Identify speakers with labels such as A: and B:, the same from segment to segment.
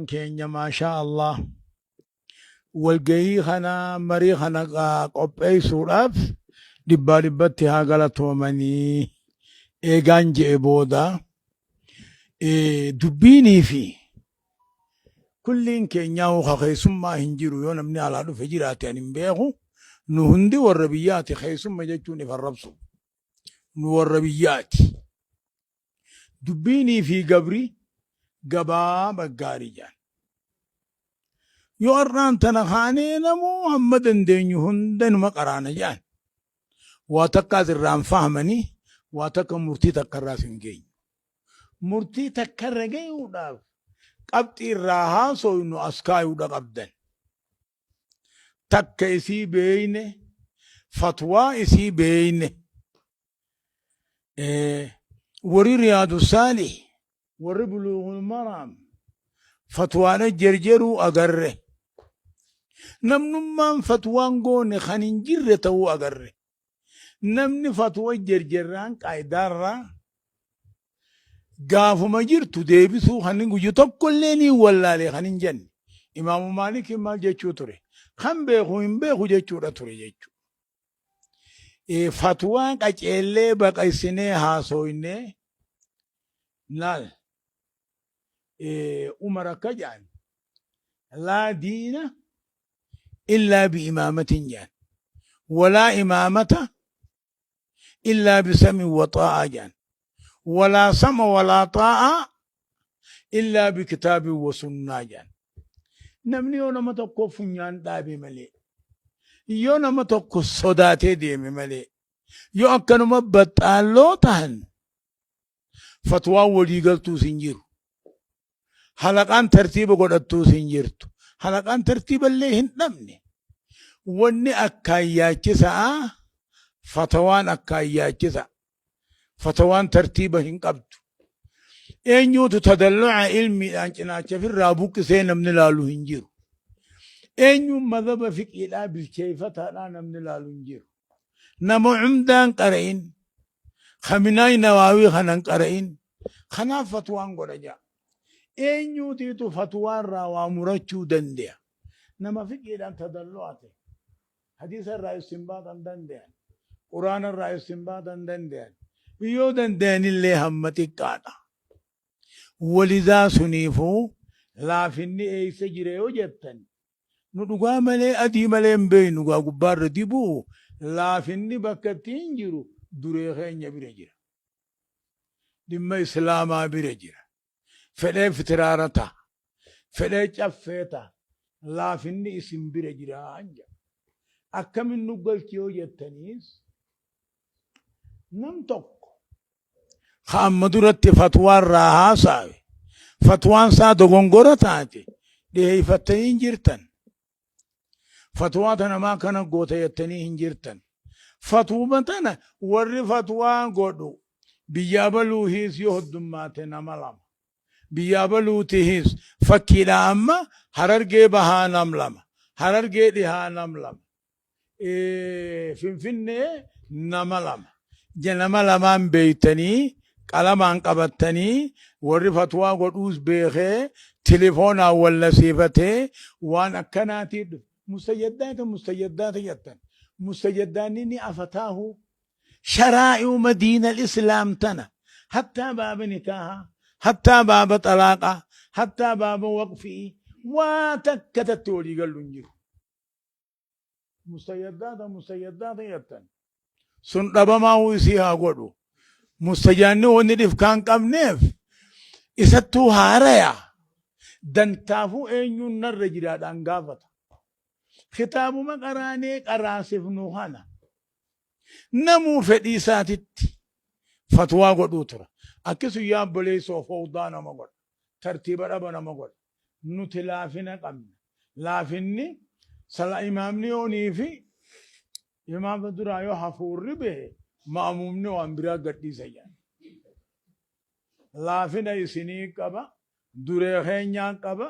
A: Obboleeyyan keenya maashaa Allah walgahii kana marii kana qopheessuudhaaf dhibbaa dhibbatti haa galatoomanii eegaan je'e booda dubbiinii fi kulliin keenyaa ka keessummaa hin jiru. Yoo namni alaa dhufe jiraate ani hin beeku. Nu hundi warra biyyaati. Keessumma jechuun if arrabsu. Nu warra biyyaati. Dubbiinii fi gabri gabaa baggaarii jaan. Yoo har'aan tana kaanee namuu hamma dandeenyu hunda numa qaraana jaan. Waa takkaas irraa hin fahamanii, waa takka murtii takka irraas hin geenyu. Murtii takka irra gayuudhaaf qabxii irraa haasoynu as kaayuudha qabdan. Takka isii beeyne, fatwaa isii beeyne. Warri Riyaadu Saalih, warri Buluughul Maraam fatwaadha jerjeruu agarre. Namnummaan fatwaan goone kan hin jirre ta'uu agarre. Namni fatwa jerjerraan qaayidaarraa gaafuma jirtu deebisuu kan guyyu tokkollee ni wallaale kan hin jenne. Imaamu Maalikiin maal jechuu ture? Kan beeku hin beeku jechuudha ture jechuudha. Fatwaa qaceellee baqaysinee haasoynee laal. Umar akka jedhan, laa diina illaa bi imaamatin jedhan, walaa imaamata illaa bi samin wa xaa'aa jedhan, walaa sama walaa xaa'aa illaa bi kitaabin wa sunnaa jedhan. Namni yoo nama tokko funyaan dhaabe malee, yoo nama tokko sodaatee deeme malee, yoo akkanuma baxxaalloo tahan, fatwaan walii galtuus hin jiru. Halaqaan tartiiba godhattuus hin jirtu. Halaqaan tartiiba illee hin dhabne. Wanni akkaan yaachisaa fatawaan akkaan yaachisa. Fatawaan tartiiba hin qabdu. Eenyuutu tadalluca ilmiidhaan cinaacha firraa buqqisee namni laalu hin jiru. Eenyuun madhaba fiqiidhaa bilcheeffataadhaa namni laalu hin jiru. Nama cumdaan qara'in, kaminaay nawaawii kanan qara'in, kanaaf fatwaan godha ja'a. Eenyuutiitu fatwaa irraa waa murachuu dande'a? Nama fiqiidhaan tadallu'ate, hadiisa irraa istinbaaxan dande'an, quraana irraa istinbaaxan dande'an, yoo dande'anillee hamma xiqqaadha. Walidaa suniifuu laafinni eessa jira yoo jettan, nu dhugaa malee adii malee hin beeknu. Gaa gubbaarra dibuu laafinni bakka itti hin jiru duree keenya bira jira. Dhimma Islaamaa bira jira. Fedhee fitiraara ta'a. Fedhee caffee ta'a. Laafinni isin bira jira jedha. Akkamin nu galchi yoo jettaniis, nam tokko ka amma duratti fatwaa irraa haasaawe, fatwaan isaa dogongora taate dhiheeyfattanii hin jirtan. Fatwaa tana maa kana goota jettanii hin jirtan. Fatwuma tana warri fatwaa godhu biyya abaluuhiis yoo hoddummaate nama lama. Biyya abaluutihiis fakkiidha amma Harargee Bahaa nam lama. Harargee Dhihaa nam lama. Finfinnee nama lama. Nama lamaan beektanii qalamaan qabattanii, warri fatwaa godhuus beekee tilifoonaan wallasiifatee waan akkanaatii dhufe. Mustajaddaata mustajaddaata jettan. Mustajaddaanni ni afataahu. Sharaa'iuma diinal islaam tana, hattaa baaba nikaahaa, hattaa baaba xalaaqaa, hattaa baaba waqfii, waa takka tatti walii gallu hin jiru. Mustajaddaata mustajaddaata jettan. Sun dhabamaa isii haa godhu. Mustajaanni wanni dhifkaan qabneef isattuu haaraya. Dantaafuu eenyuun narra jiraadhaan gaafata. Kitaabuma qaraanee qaraasifnu kana namuu fedhii isaatitti fatwaa godhuu tura. Akkisu yaa obboleessoo fowdaa nama godha. Tartiiba dhaba nama godha. Nuti laafina qabna. Laafinni sala imaamni yoonii fi imaama duraa yoo hafuurri bahe, ma'muumni waan biraa gadhiisa jedhan. Laafina isinii qaba, duree keenyaa qaba,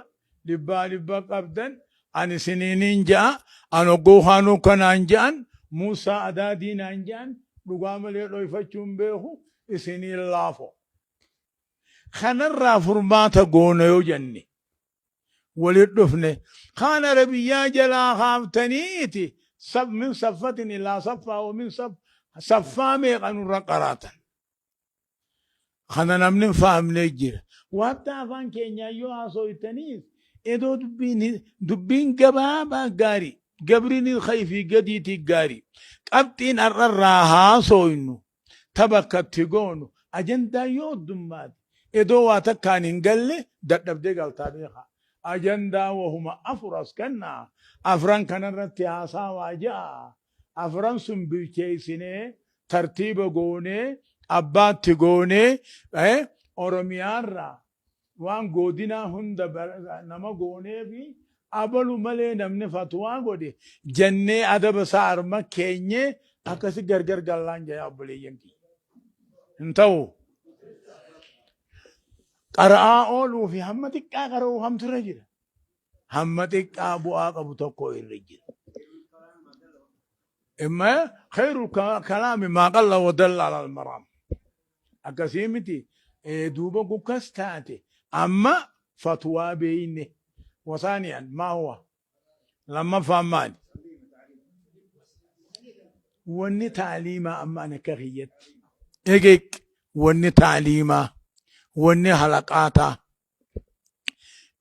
A: dhibbaa dhibba qabdan, ani isiniinin ja'a, an ogguu kaanuu kanaan ja'an, Muusaa Adaadii naan ja'an, dhugaa malee dhoyfachuu hin beeku, isiniin laafo. Kanarraa furmaata goona yoo jenne, Walit dhufne. Kaan Arabiyyaa jalaa kaaftaniiti saf min saffatin ilaa saffaa wa min saf saffaa meeqa nurra qaraatan. Kana namni hin fahamne jira. Waattaa afaan keenyaan yoo haasooytaniis edoo dubbiin dubbiin gabaabaa gaarii gabriin kayfii gadiitii gaarii qabxiin har'arraa haasooynu ta bakka itti goonu ajandaan yoo heddummaate edoo waa takkaan hin galle dadhabdee galtaa beekaa. Ajandaa wahuma 4 as kennaa afran kanarratti haasaawaa ja'a afran sun bilcheessinee tartiiba goonee abbaatti goonee Oromiyaarraa waan goodinaa hunda nama gooneefi abalu malee namni fatwaa godhe jennee adaba isaa arma keenyee akkasi gargar gallaan jaya obboleeyyan kiyya. Hin ta'u. Qara'aa ooluu fi hamma xiqqaa qara'uu hamtu irra jira. Hamma xiqqaa bu'aa qabu tokko irra jira. Imma khayru kalaami maa qalla wa dalla alal maraam. Akkasii miti duuba gukkas taate amma fatwaa beeyne. Wasaaniyan maa huwa? Lammaffaan maali? Wanni taaliimaa amma ani akka kiyyatti. Egeq wanni taaliimaa wanni halaqaataa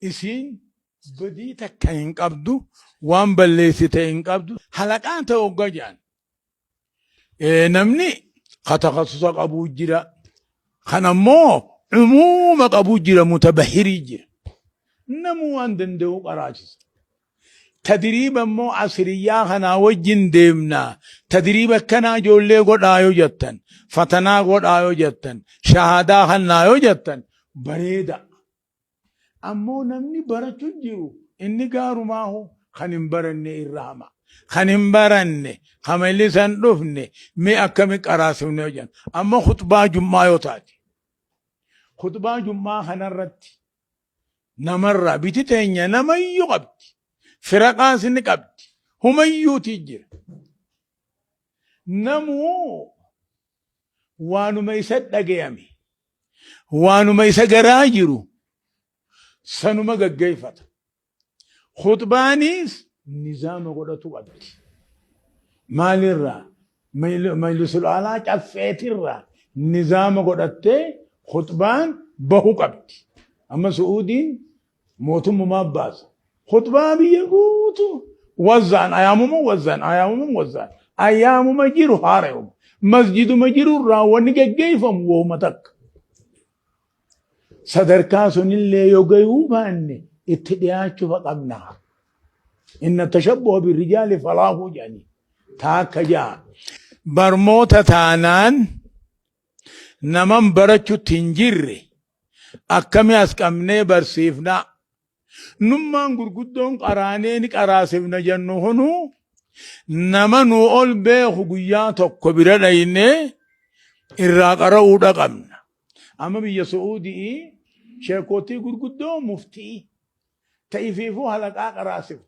A: isiin badii takka hin qabdu waan balleessite hin qabdu halaqaan ta'e hogga jedhan namni ka takhassusa qabuu jira kan ammoo umuuma qabuu jira mutabahirii jira namuu waan danda'u qaraasisa Tadriiba immoo asriyyaa kanaa wajjin deemna. Tadriiba akkanaa ijoollee godhaa yoo jettan, fatanaa godhaa yoo jettan, shahaadaa kannaa yoo jettan bareeda. Ammoo namni barachuu jiru inni gaarumaahu kan hin baranne irra hama. Kan hin baranne, kan majlisa hin dhufne mee akkami qaraasifne yoo jenna. Ammoo khutbaa jum'aa yoo taate. Khutbaa jum'aa kanarratti namarraa biti teenya namayyuu qabdi. Firaqaas ni qabdi. Humayyuutii jira. Namuu waanuma isa dhagayame, waanuma isa garaa jiru sanuma gaggeeffata. Khutbaanis nizaama godhatu qabdi. Maalirraa? Majlisul Aalaa caffeetirraa nizaama godhattee khutbaan bahu qabdi. Amma Su'uudiin mootummumaa baasa. Khutbaa biyya guutuu wazzaan ayaamuma wazzaan ayaamuma wazzaan ayaamuma jiru haara'uma. Masjiduma jiru irraa wanni geggeeffamu wooma takka. Sadarkaa sunillee yoo gayuu baanne itti dhiyaachuufa qabna. Inna tashabbuha birrijaali falaahuu jedhanii taakka ja'a. Barmoota taanaan naman barachutti hin jirre akkami as qabnee barsiifnaa. Nummaan gurguddoon qaraanee ni qaraasifna jennu kunuu nama nuu ol beeku guyyaa tokko bira dhaynee irraa qara'uudha qabna. Amma biyya Su'uudii sheekotii gurguddoo muftii ta ifiifuu halaqaa qaraasiftu.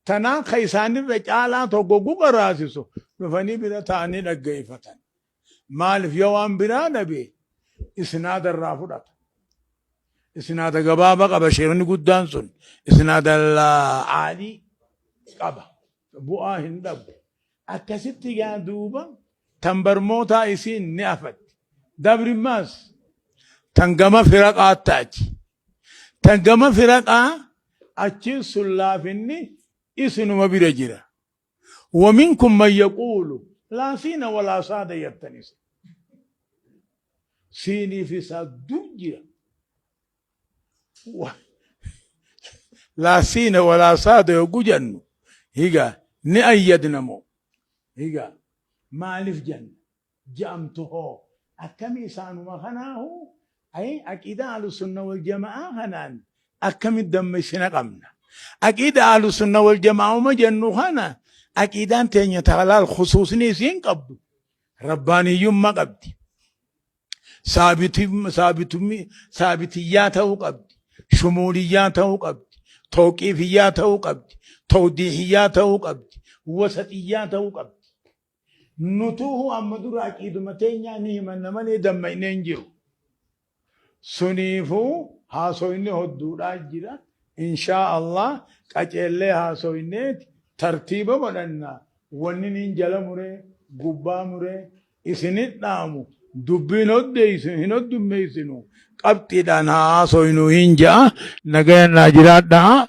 A: Tanaa ka isaanirra caalaa tokko gu qaraasisu dhufanii bira ta'anii dhaggeeffatan. Maaliif yoo waan biraa dhabe isnaada irraa fudhata. Isnaada gabaabaa qaba sheekni guddaan sun isnaada aalii qaba. Bu'aa hin dhabu. Akkasitti gaa duuba tan barmootaa isiin ni afatti. Dabrimmaas tan gama firaqaa taati. Tan gama firaqaa achiin sun laafinni isinuma bira jira. Waminkum man yaquulu laa siina walaa saada jettan isin. Siinii fi saaddu jira. Laa siina walaa saada yogguu jennu higa ni ayyadna moo higa maaliif jenna ja'amtu hoo akkami isaanuma kanaahu ay aqiidaa ahlusunna wal jama'aa kanaan akkami dammaysina qabna aqiidaa ahlusunna wal jama'auma jennu kana aqiidaan teenya taalaal khusuusni isiin qabdu rabbaaniyyummaa qabdi saabitiyyaa ta'uu qabdi shumuuliyyaa ta'uu qabdi tawqiifiyyaa ta'uu qabdi tawdiihiyyaa ta'uu qabdi wasaxiyyaa ta'uu qabdi Nutuuhu amma dura aqiiduma teenyaa ni himanna malee dammaqnee hin jiru. Suniifuu haasoyni hodduudhaa jira. Inshaa Allah qaceellee haasoyneeti tartiiba godhanna. Wanni niin jala muree gubbaa muree isinit dhaamu, dubbiin hoddeeysu hin hoddummeeysinu, qabxiidhaan haa haasoynu hin ja'a. Nagaya naa jiraadhaa.